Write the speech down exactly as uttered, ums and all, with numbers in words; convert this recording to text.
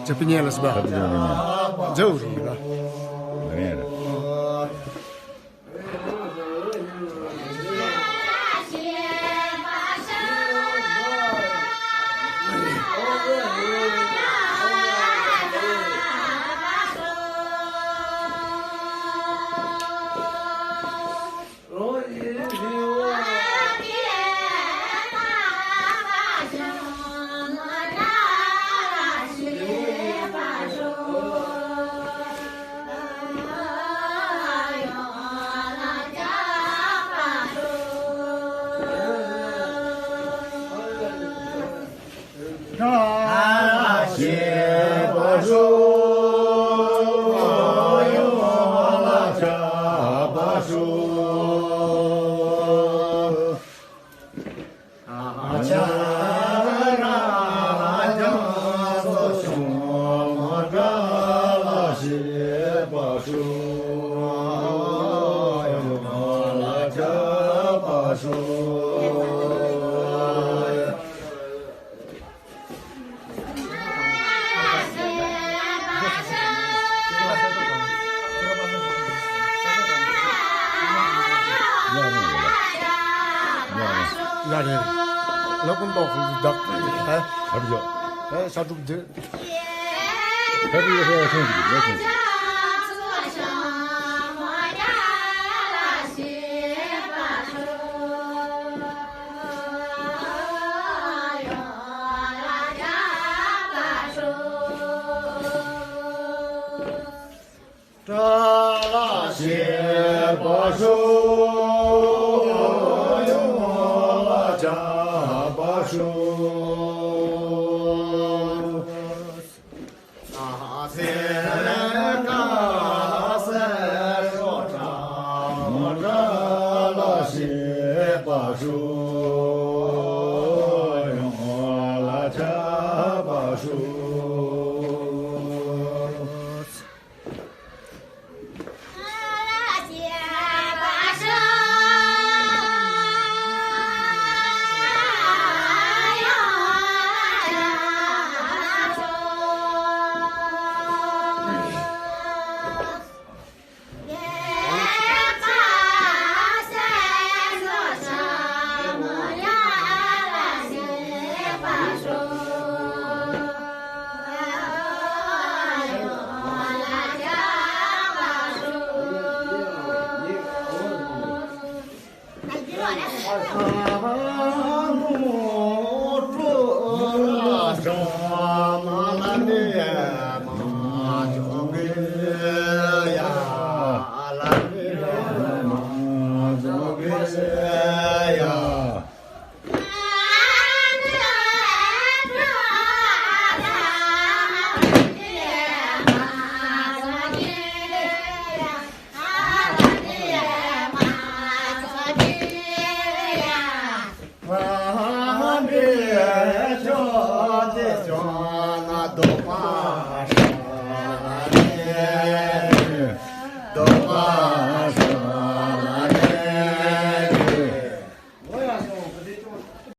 ཇ་པི་ཉེ་ལ་སི་བ། ཇ་པི་ཉེ་ལ། ཇ་འུ་རུ་ར། ལ་ཡ་ར། ཡ་རེད། ལ་ཀུན་ཏོག་ཧུ་བདག་ཧ་ཧ་ཧ་ས་དྲུག་འདི། ཧ་ཧ་ཧ་ཧ་ཧ། ཏྲ་ལ་ཤེས་པ་ཤོག་ཡོང་ལ་ཆགས་པ་ཤོག་ཨ་ཧ་སེ་ཀ་སེ་ཤོག་ཏྲ་མོ་ཏྲ་ལ་ཤེས་པ་ཤོག་ཡོང་ལ་ཆགས་པ་ཤོག